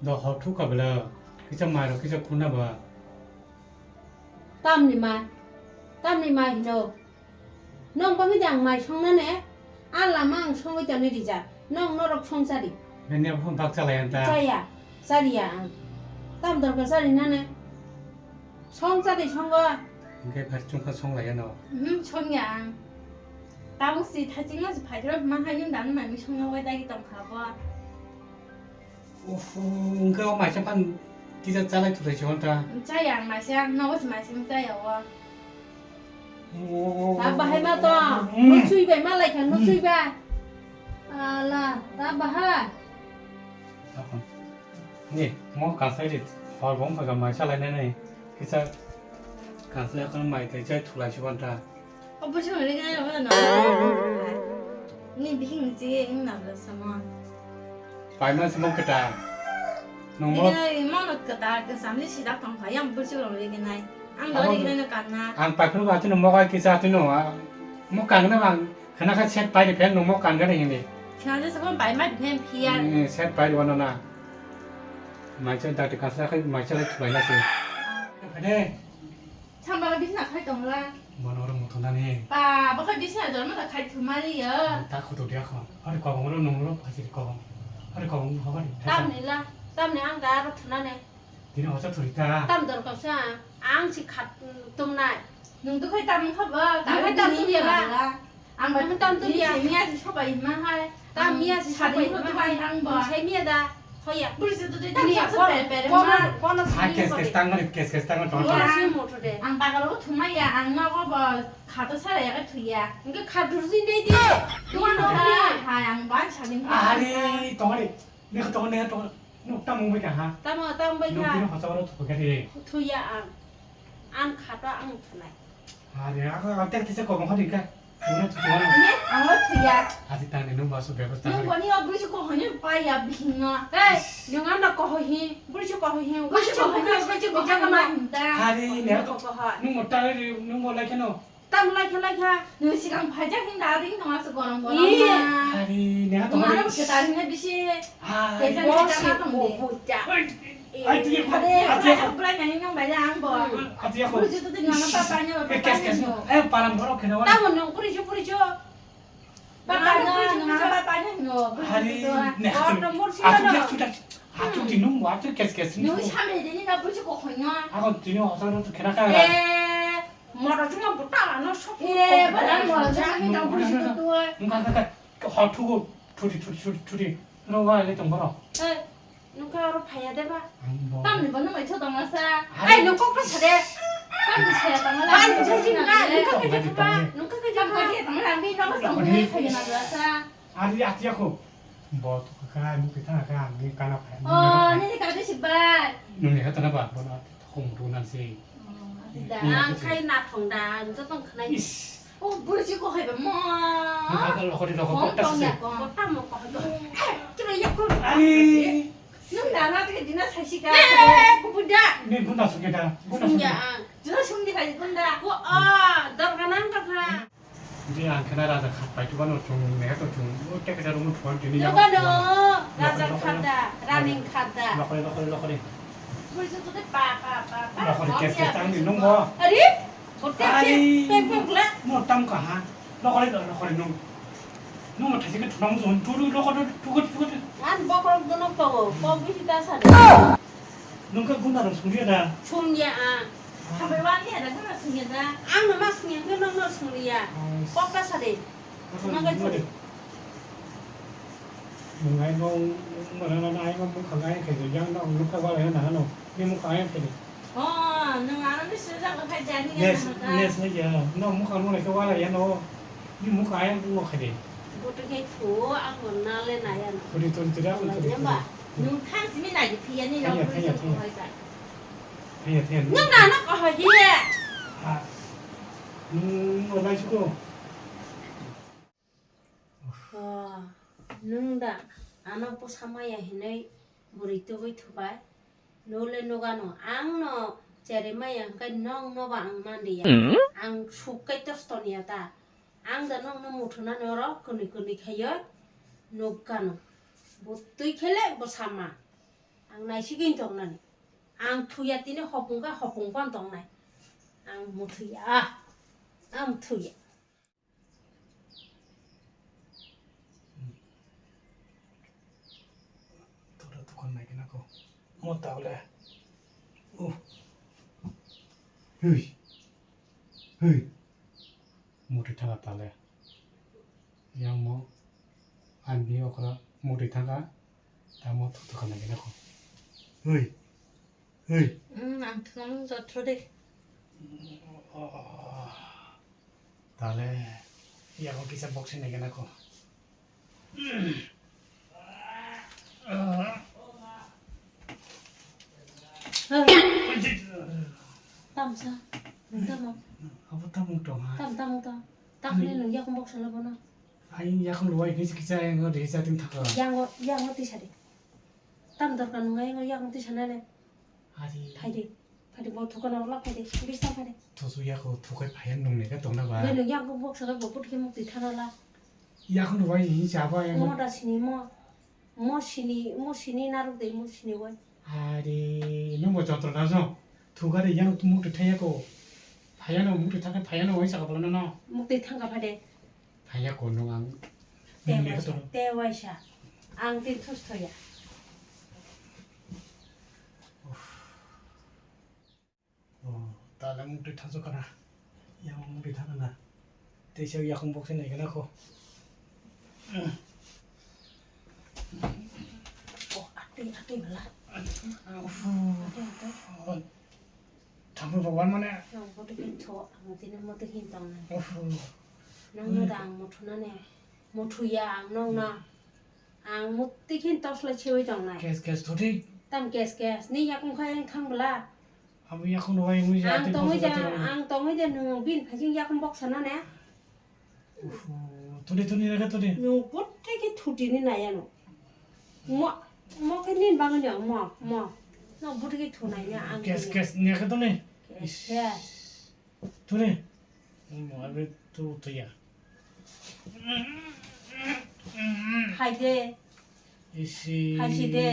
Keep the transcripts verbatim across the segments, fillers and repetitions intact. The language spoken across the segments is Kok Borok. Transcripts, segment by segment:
Do hor thuk ka bela, kisa mai rok kisa khuna ba. Tamni mai, tamni mai hino. Nong bangwi de ang mai songna ne? A lama ang songwi tani rija. Nong norok song chadi. Bini abo bak chalai anta. Chaya, chariya ang. Tam dorkar chari nane? Song chadi songo. Hingke phar chungkha song lai ano. Mhm, songya ang. Tabuk si thachingma si phaithro ma hai nung dan mai mi songna wai dagi tong kha bo. Uff, wngkhe o maisa phan kisa chalai thulai se wanta. Chaya ang maisa, nogo se maisa wng chaya o. Oh. Ba bahai ma to, mm, nusui bai ma lai kha, nusui bai. Ala, ta bahai. Ni, mo kasai ri, hor bong phaga maisa lai nai nai, kisa kasai akan mai tai chai thulai se wanta. O bwswk rwgwi nai rwgwi no. Ni bihik ni chigwi wng nabla samo. Paima se mo kwtal. Nung mo. Rwgwi nai mo no kwtal kwcham ni sijak tong kha yang bwswk rwgwi nai. Ang do rwgwi nai no kanna. Ang paphuru ba chino mo kai kisa chino. Mo kangna bang khana kha set pai de phen nung mo kangna de hindi. Khana je sabo bai ma de phen phiya. Eh, set pai de wano na. Mai cha dakti kasa khai mai cha lai thulai na se. Phade. Sambala bisna khai tongla. Bono oro muthunani. Ba, bokha bisna jorma da khai thumari ya. Ta khutu dia kho. Ari kobong ro nung ro phasi kobong. Ari kobong hobari. Tamni la, tamni ang da ro thunani. Tini hosa thuri ta. Tam dor kausa, ang si khat tumnai. Nung tu khai tam kha ba, ta khai tam tum ya ba. Ang ba tam tu ya. Miya si sobai ma hai. Tam miya si sobai ma hai. Ang ba. Sai miya da. Hoya. Buri se tu dei tam sa pere pere ma. Kono, kono. Ah, kes kes tang ni, kes kes tang ni. Kono si motor de. Ang bagalo thumai ya, ang nogo ba khato sara ya thuya. Engke khatur si dei di. Tuan no ha, ha, ang ba sa din. Ari, tongari. Ne tong ne tong. Nuk tam bai ka ha. Tamo tam bai ka. Nuk dino hosa oro thupa ka de. Thuya ang. Ang khato ang thunai. Are, ako, ako, tek, tek, kobong hodi ka. Ano thuya. Ne, ang lo thuya. Ati tang ni nung baso bebas tang. Nung boni o buri ko honi pa ya bihing no. Hey, nung ano ko hi, buri ko hi. Buri ko hi, buri ko hi. Are, ne to. Nung mo tare, nung mo lai keno. Tam lai kha lai kha. Nung sikang phaijak hin da ring nung aso gorong gorong. Are, ne to. Nung ano kita ring na bisi. Hai, bosi bobo ja. Ai, tiya ko, atiya ko. Pura nyanyi nyong bai ang bo. Atiya ko. Pura jutu tu nyono papa nyo, papa nyo. Eh, param borok kheno. Tamo nong puri ju, puri ju. Papa nyo, nyono papa nyo. Hari, ne. Atu dia sudah. Atu di nung, atu kes kes. Nung sambil ini na puri ju ko khonyo. Ako tini hosa tu khena ka. Eh, moro cuma buta no sok. Eh, bana moro cuma hin dong puri ju tu. Enggak, enggak, enggak. Hor thugo, thuti, thuti, thuti, thuti. Ro wa le tong boro. Eh, nungka oro phaya de ba? Tamni bo nung mai tho tong sa. Ai, nung kok sa de. Tamni saya tong la. Ba nung sa jing ka, nung kok ke jing ba. Nung kok ke jing ba. Nung kok ke jing ba. Nung kok ke jing ba. Nung kok ke jing ba. Ari ati ako. Bo to ka, nung kita ka, nung kana phaya. Oh, ni ka de si ba. Nung ni hata na ba, bo na. Khum runan se. Ang khai nathong da, ang jotong khnai. Is. Oh, bwrwi si ko hai ba mo. Ang khai lokori lokori kotta se. Kotta mo ko hai ba. Eh, kira ya ko. Ari. Nung da na te dina sai si ka. Eh, kubuda. Ni gunda suke da. Gunda suke. Jona sung di khai gunda. Ko a, dar ka nang ka kha. Di ang khena raja khat pai tuba no chung ne to chung o tek ja rumu thuan tini ya. Nokano raja khat da, raning khat da. Lokore lokore lokore. Buri su tu de pa pa pa pa. Lokore kes kes tang ni nung bo. Ari, bote se pek pek la. Mo tam ka ha. Lokore lokore nung. Nung mo thasi ke thunang sun tu tu lokore tu tu tu. An bokrok dono to, ko bisi ta sa. Nung khe gunda rok sungya da? Sungya ang. Hambai wani ada kana sungya da? Ang no ma sungya khe nong no sungya. Kok ta sa de. Nung khe sungya. Nung ai no mana na ai no mukha ngai khe yang no mukha wala na no. Ni mukha ai khe. Oh, nung ano ni sujak ko khai jani ya na. Yes, yes, ya. No mukha no khe wala ya no. Ni mukha ai no khe de. Bote khe thu ang no na le na ya no. Thuri thuri thuri ang thuri. Nung thang simi nai di phiya ni rok thaiya, thaiya, thaiya. Thaiya, thaiya. Nung na no ko ho hi. Ha. Nung no lai suko. Oh, nung da ano posa maya hinai bwrwi tubui thubai. Nole nugano ang no cheremaya hwnkhe nong noba ang manliya. Ang suk kai tosto niya ta. Ang da nong no muthunani oro kwnwi kwnwi khaiyo nukgano. Bo twi khele bo sama. Ang naisigwi tongnani. Ang thuya tini hopung kha hopung pan tongnai. Ang muthuya. Ang muthuya. Tora tukon nai kena ko. Mo ta ole. Uh. Hui. Hui. Muti thanga tale. Yang mo. Ani okra muti thanga. Tamo thuk thuk nai kena ko. Hui. Hui. Hmm, ang thunang jotro de. Tale, yago kisa boxing nai gana ko. Tamsa, tamo. Abo tamo to ha. Tam, tamo to. Takle nung yakung boxing labo no. Ai yakung luai ni kisa yang di sa ting thaka. Yango, yango tisari. Tam dorkar nung yango yakung tisana ne. Ari. Phaidi. Phaidi bo thukana rwla phaidi. Bisna phaidi. Thusu yako thukai phaiya nung neka tongna ba. Be nung yakung boxing labo but ke mukti thana la. Yakung luai ni sa ba yang. Mo da sini mo. Mo sini, mo sini naruk de mo sini wai. Ari, nungbo jontro na jong. Thugari yang mukti thaya ko. Phaya no mukti thangka phaya no waisa ka bolano no. Mukti thangka phade. Phaya ko nung ang. Te nung waisa, lekha to. Te waisa. Ang tin thus thoya. Oh, tala mukti thaso kana. Yang mukti thangka na. Teisa yakung boxing nai kana ko. Oh, ati, ati bala. Uff. Ati, ati. Thampui Bhagwan mane. Nang bote khe tho, ang tini mote khe tong nai. Uff. Nang no da ang muthu na ne. Muthu ya ang nong na. Ang mukti khin torch light sewi tong nai. Kes, kes, thudi. Tam kes, kes. Ni yakung khai ang thang bla. Abo yakung rwai wngwi ja, ang tei tongwi ja, ang tongwi ja nung bin phajing yakung boksa no ne. Uff, thudi, thudi, rega thudi. Nung bote khe thuti ni nai ano. Mo, mo khe nin bangani mo, mo. No bote khe thunai ya ang. Kes, kes, ni khe thudi. Kes, kes. Thudi. Mo abi tu tu ya. Hai de. Isi. Hai si de.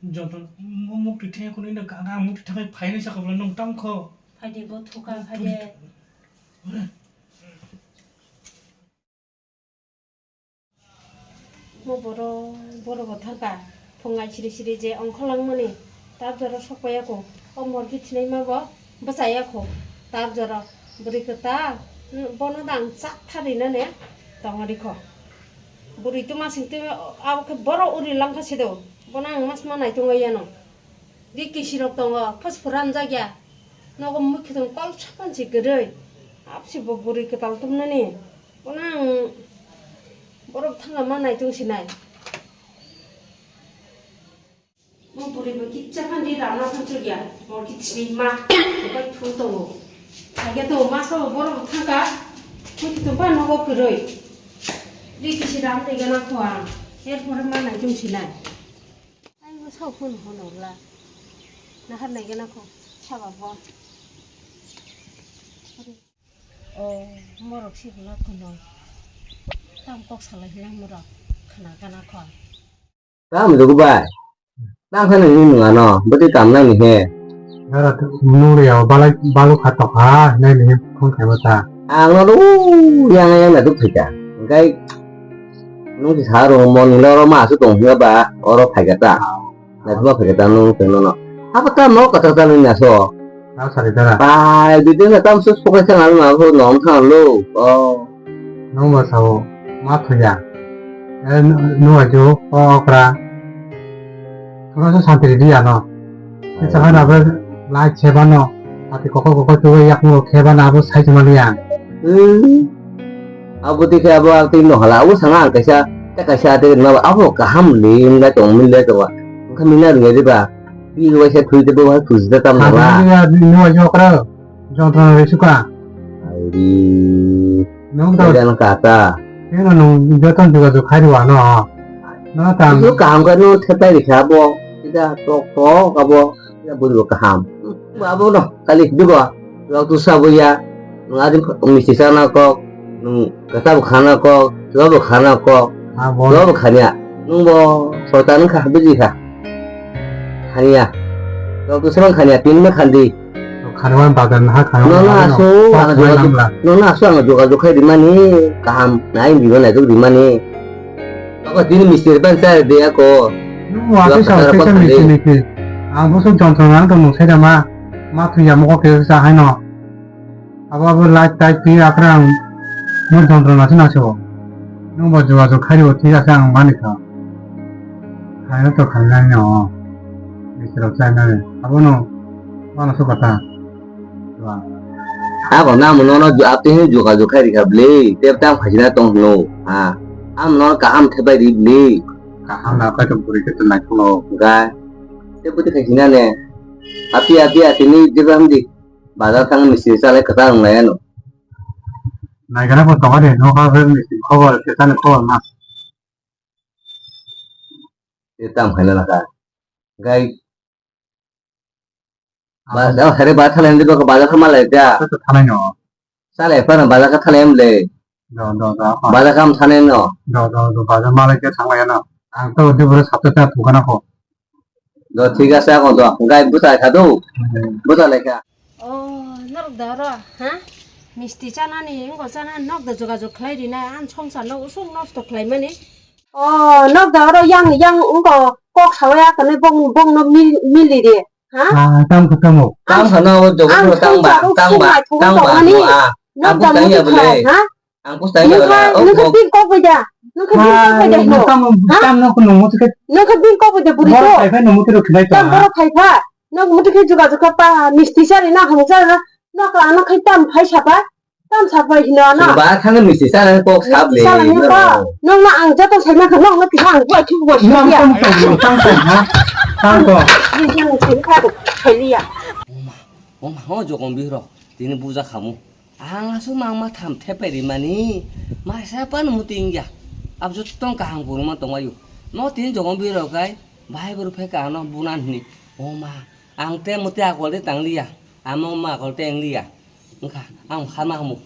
Joto mo mukti thengya khunui no gaga mukti thangwi phainai sakha bwla nung tamo kho. Phaidi bo thuka phaidi. Mo boro boro bo thangka phungai siri siri je ongkholangmani tabjoro sokpaiya kho. O morki thinaima bo bwchaya kho tabjoro. Bwrwi kwtal bono dang chak tharwi nane tongori kho. Bwrwi twma sing twi abo khe boro uri langkha sido. Bono ang mas ma naitongo yano. Ri kisirok tongo, phas phura wnjakya. Nogo mui khitong kol sapan si kwrwi. Apsi bo bwrwi kwtal tumnani. Bono ang borok thangma ma naitung sinai. Bo bwrwi bo kitsa phan di rana phan chukya. Mor kitsi ma. Okai thu tongo. Thagya to ma sabo borok thangka. Mui khitong pa nogo kwrwi. Ri kisi ram tei gana kho ang. Erpore ma naitung sinai. Ai bo sao phone hono la. Nahar nai gana kho saba bo. O morok si bwla kono. Tam kok salai hinang morok khna gana kho. Tam dugu bai. Nang khana ni nung ano, bwtwi tam nang ni he. Dara tu nung le ya balai balu kha tok ha, nai ni phone khai mata. Ang no yang yang na duk thika. Engkai nung si sa ro mo ni lo ro ma su tong hia ba, oro khai ka ta. Naituma phai khe ta nung tong nono. Abo tamo kwtal kwtal wngya so. Tamo sari dara. Pai bidin na tam sus pokrai thang ang na bo nom thang lo. Oh. Nung ba sao ma thuya. Eh, nu aju o okra. Kama so santi di ano. Kisa hana ba lai chebano. Ati koko koko tu yak mo kheba na bo sai chuma liya. Hmm. Abo tei khe abo ang tei no hala, abo sana ang kaisa, tei kaisa tei no abo kaham li wng lai tongo, mili lai tongo. Wngkha mili na rwngya diba? Twi waisa thwi tei bo hai thusi da tam dala. Ni wa jokra, jontona re suka. Airi. Nong da. Jan kata. Keno nong joton juga jo khai rwa no. No tam. Itu kaham ka no thetai rikha abo. Tidak tok tok abo. Ya buru kaham. Abo no kali dibo. Rok tu sabo ya. Nung adi misti sana kok. Nung kata bo khana kok. Tua bo khana kok. Tua bo khanya. Nung bo soitan kha buji kha. Khaniya. Tong tu serang khaniya, tin ma khandi. Kharwan bazar na ha kharwan. Nono asu ang joga, nono asu ang joga joga khai rimani kaham nai bibo nai duk rimani. Ako tini mistiri ban sa de ako. Nung wa ke sa ke mistiri ni ke. Ang boso jontrona ang tong sai ma. Ma tu ya mo ko ke sa hai no. Abo abo light tight twi akhra ang no jontrona se nangsigo. Nungbo jogajog khairibo thik ase ang manikha. Khaina to khainai no. Bisirok chainani. Abono mano se kotha. Abo namo nono atwi hwnwi jogajog khairikha bwle. Tei tamo khaisina tong hwno. Ha. Amo nono kaham thepai ri bwle. Kaham na kaitor bwrwi khe to naithokno. Ga. Tei bwtwi khaisina ne. Api api atini jeba hwndi. Bazar thang misti chalai kwtal wngnai ano. Naigana bo tongo de, nokha khe misti khobor, kwtal khobor ma. E tam khaina lakha. Gai. Ba, da, hare ba thalai ndi ba bazar kha malai da. Khe thalai no. Chalai pa na bazar kha thalai mle. Do, do, do, apa? Bazar kam thane no. Do, do, do, bazar malai khe thanglai no. Ang to de bore sapta ta thukana ko. Do, thik ase, ako do. Gai buta kha do. Hmm. Buta lai kha. Oh, norok da oro, ha? Misti chanani, wngkha chanani, nok da jogajog khlai rinai, ang songsar no usuk nosto khlai mani. Oh, nok da oro yang, yang wngkha kok sawi ya kani bong, bong no mil, mili de. Ha? Ah, tamo, tamo. Tamo no, jogo ang no, tamo, tamo, tamo, tamo, ah. Nok da muti khlai, ha? Ang pus tanya nung kha, nung kha bing kok bai da. Nung kha bing kok bai da, no? Tamo, tamo no, nung muti khe. Nung kha bing kok bai da, buri to. Boro phai phai, nung muti rw khlai to. Tam boro phai pha. Nung muti khe juga juga pa, misti sari na, hamsa na. Nok la, nung kha tam phai sapa. Tam sapai hino na. Ba thang misti sari kok sap le. Sala ni pa. Nung na ang jato sai na kha, nung na kisa ang buat khe buat. Nung tam to, tam to, ha? Tam to. Ni yang sai kha, khai liya. Oma, oma, ho jokon bihro. Tini buja khamu. Ang aswk mangma tham thepai rimani, masa phano muti wngya. Abo joto kaham kwrwngma tongbaio. No tini jokon bihro khai, bahai bwrwi phai ka ano bunan hini. O ma, ang te muti akol de tangliya, ama ma akol te wngliya. Wngkha, ang kharma hamu.